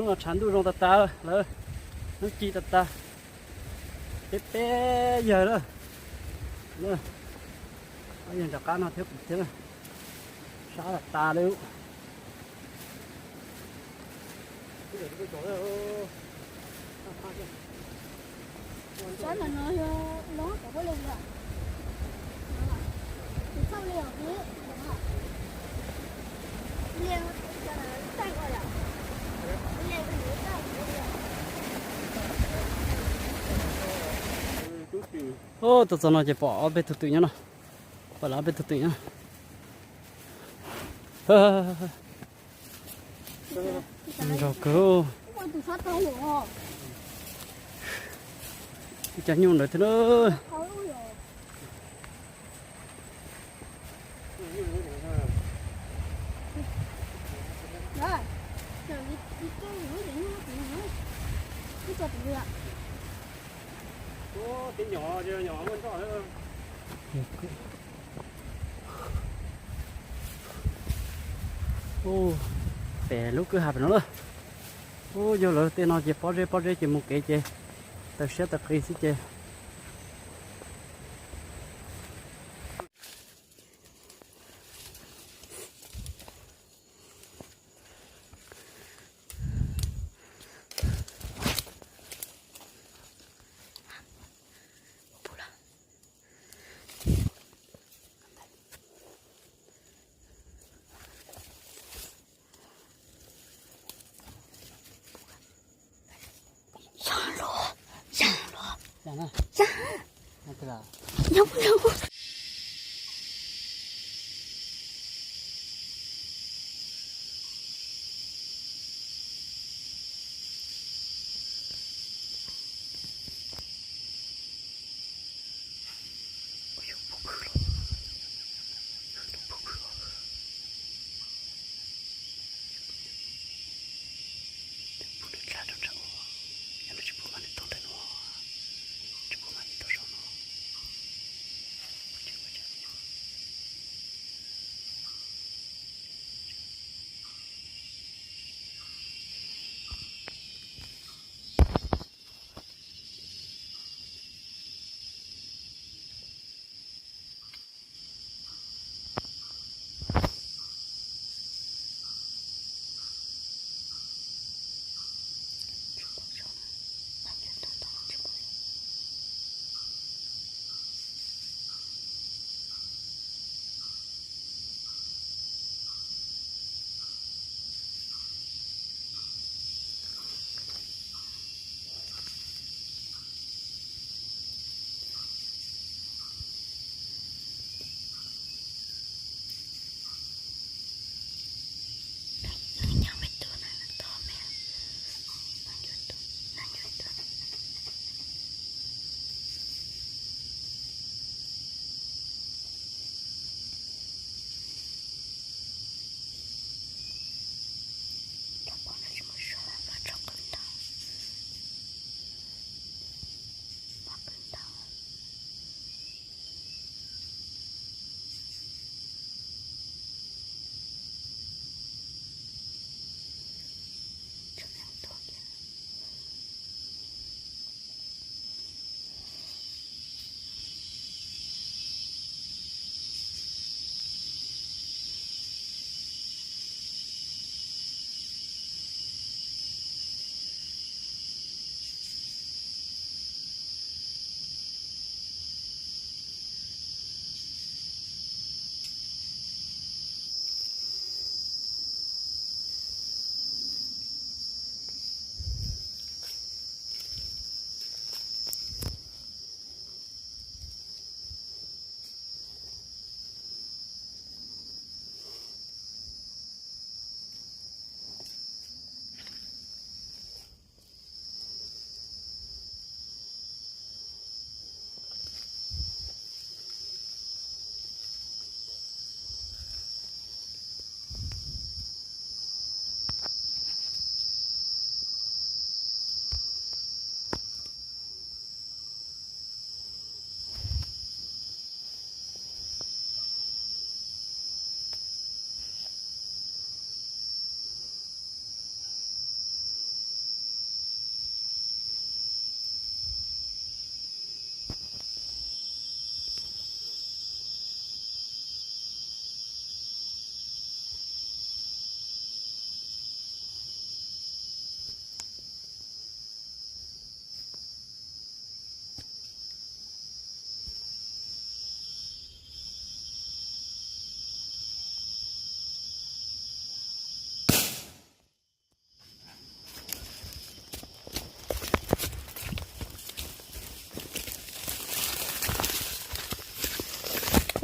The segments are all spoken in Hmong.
Tshav ntuj zoo tas tas lawm, hnub ci tas tas, peb peb yawg lawm. Ob yawg nram qab no thiab kuv thiab, sab tas tas li. Ub, tuaj txog no ces pom ob peb tug twm nyob no, pom lawv ob peb tug twm nyob. Nrog kawg. Ib co nyuj ntawd thiab na. Ub, pem lub kwj ha pem no lawm. Ub, yog lawv tej no ces pob zeb pob zeb ces mus kev ces tawm siab tawm qis xwb ces.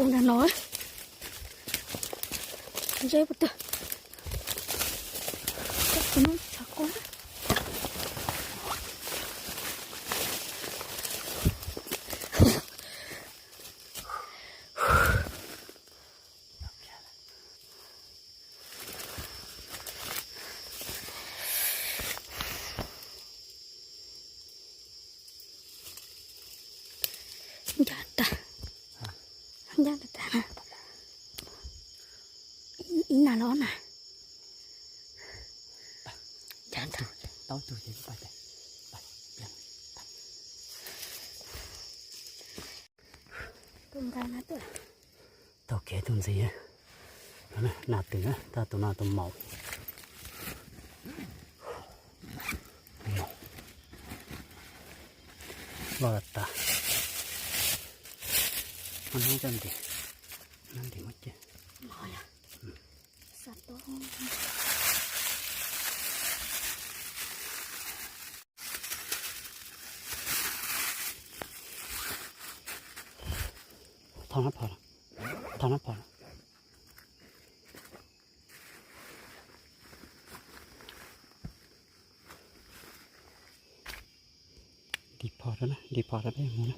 Ua nrag no, ntseb puas tag. Tus no tshav quaj. Ncaj tag, ncaj tag, ib nas los ob nas. Ncaj tag. Tus nqa na tuaj. Taug kev tus ntxiv, nas twm, tag tus no tus maum. Loj tas. Hnub coj ntim, hnub ntim muab ceg. Thauj nab phom, thauj nab phom. Ntim phom rau na, ntim phom rau peb mus na.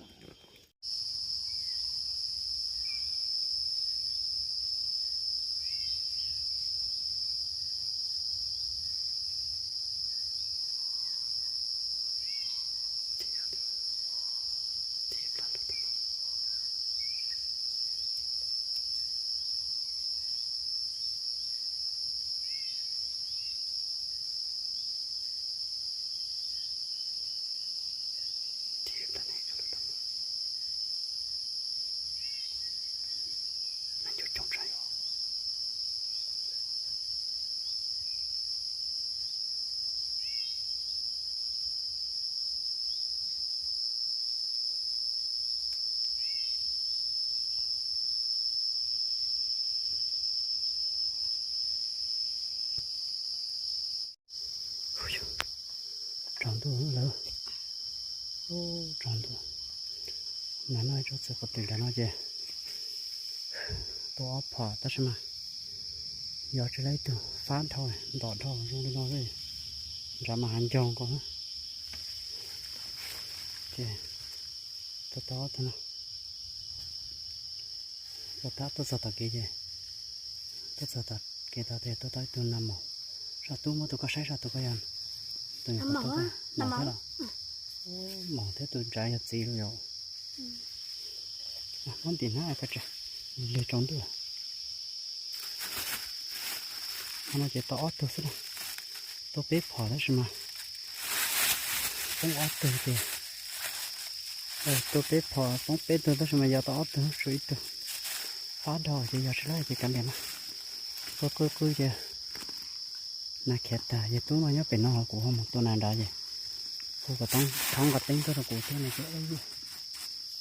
Tsaus ntuj lawm. Tsaus ntuj. Nag no tsob txiv quav twm nram no ces tuaj ob phom tab sis mas yog tsis lawv ib tug fab dhau, ntom dhau zoo li no xwb. Nrad mas hav ncoog nkaus. Ces tuaj tau ob tug no. Tuaj tau, tuaj txog tom kev ces, tuaj txog tom kev tod ces tuaj tau ib tug nas maum. Sab tub muab tus koj saib sab tus koj yog tus nyuam qhuav tuaj, maum thiab los? Maum thiab tus nrad yog txiv los yom. Muab ntim hnab koj tsa, lig tsaus ntuj. Qhov no ces tau ob tug xwb na. Tuaj peb phom tab sis mas poob ob tug ces, tuaj peb phom poob peb tug tab sis mas yog tau ob tug, tshuav ib tug fab dhau ces yog tsis laib ces kav liam na. Tuaj qwj qwj ces nas khiav tag, yog tub no nyob pem no ho kuv ho mus tua nas nrad ces kuv kom thoob nqa teeb tuaj rau kuv thiab no ces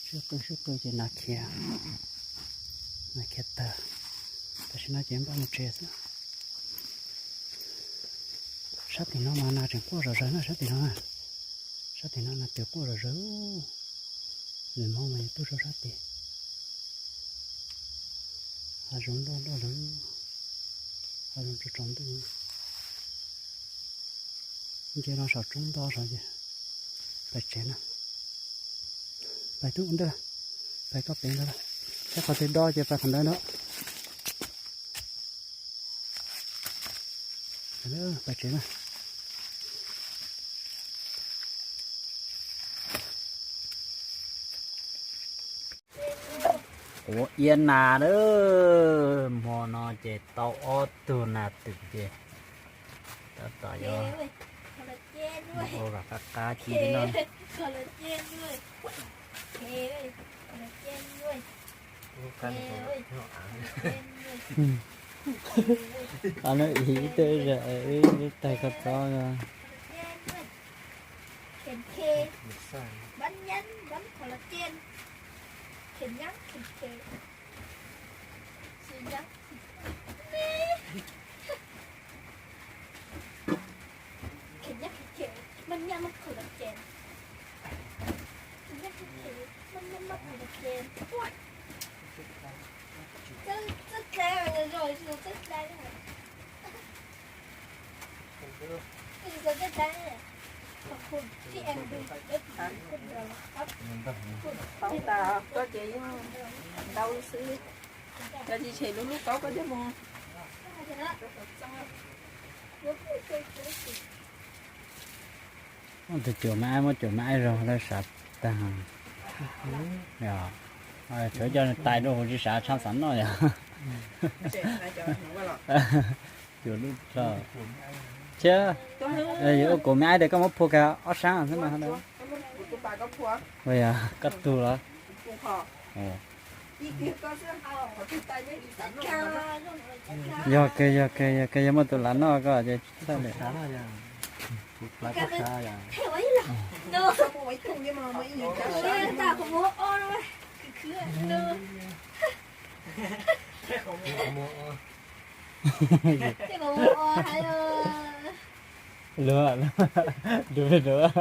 sib qwj sib qwj ces nas khiav, nas khiav tag. Tam sim no ces npaj mus tsev xwb. Sab tim no mas nas tseem quaj zom zaws na, sab tim no na. Sab tim no nas twm quaj zom zaws. Nws mob mas yus tuaj rau sab tid. Hav zoov loj loj lawm, hav zoov tsaus tsaus ntuj. Nce no saum roob nto saud ces pais tsev na. Pais tub ntawd, pais koj pem ntawd, saib qhov twg do ces pais qhov ntawd ntag. Pais tsev na. Ua iab nas lawm, hmo no ces tau ob tug nas twm ces tab tom yuav ua kom qab qab ci li no. Qab no ib tej zaum wb tais koj txob no. Paub tas koj ces yeej ntau xwb. Yog tsis tshem lub lub kaub koj coj mus. Tus cuam me aib muab cuam me aib zog lawv sav tag. Tshuav coj tais dua huv tsis sav tshaj xav noj yom. Cuam lub tog thiab. Yuav ua kuam me aib tias koj muab phua kiag ob sab xwb mas. Yog koj tug los. Yog kiag yog kiag yog kiag yog muaj tus lav noj koj ces tsis txhawj li. Luag, luag, luag.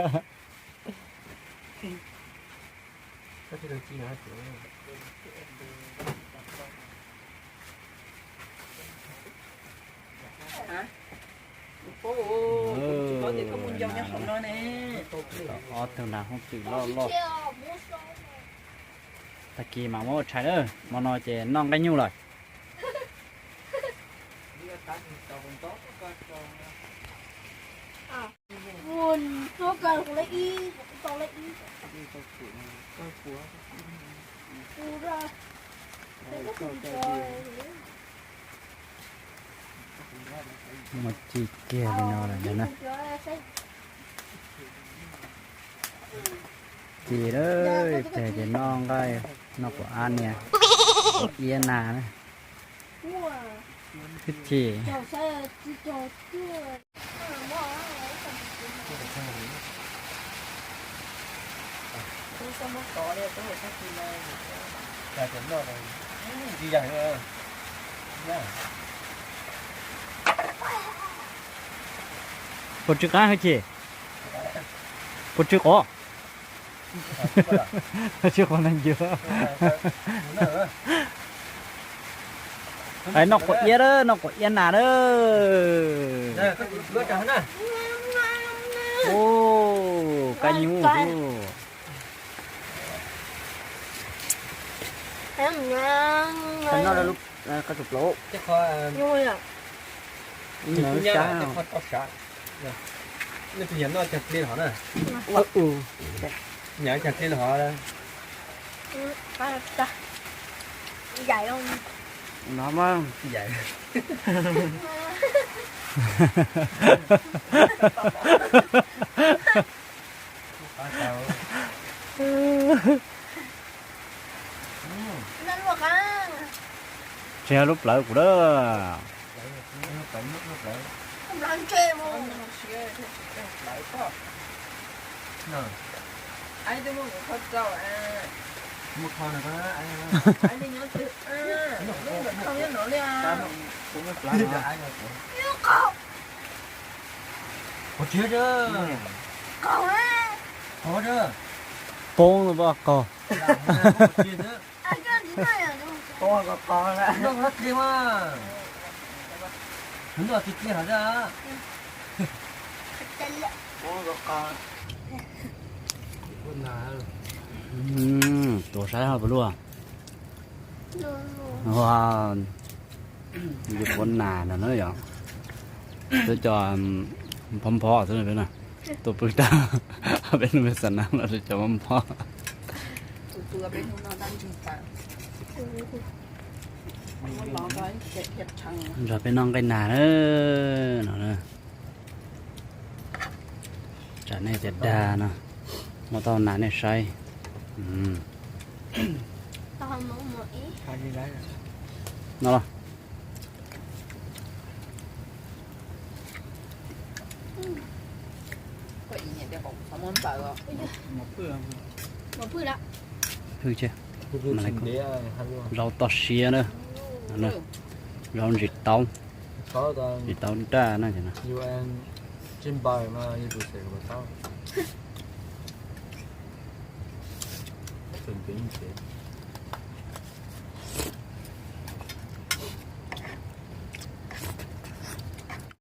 Ob tug nas hooj twm loj loj. Tag kis mam muab ua tshais na, hmo no ces noj nqaij nyuj lawm. Muaj ci kiag li no lawm na. Ci lawm, ces ces noj nqaij, noj quav ab niag, quav iab nas na. Ib ci. Puas tsw qab hwj chim? Puas tsw quav? Tsw quav neeg ncw. Noj quav iab, noj quav iab nas na. Ua kab nyuj. Noj lub qab tus plaub. Nej tus yam noj cag plig hov na. Yam cag plig hov. No mas. Tsis yog lub plawv kuv lawm. Poob lawm pab qaug. Tuav saib hov puas luaj. Yuav quav nas no na yom. Twb cov phob phob xwb peb na. Tuaj pw tag, peb nug peb xav nas los twb cov phob phob. Nrog peb noj nqaij nas na no na. Tsam nej tias dag no, muab tau nas nej saib. No los. Hwj tsi. Zaub toj siab na. Zaub ntsis taub, ntsis taub nraj na.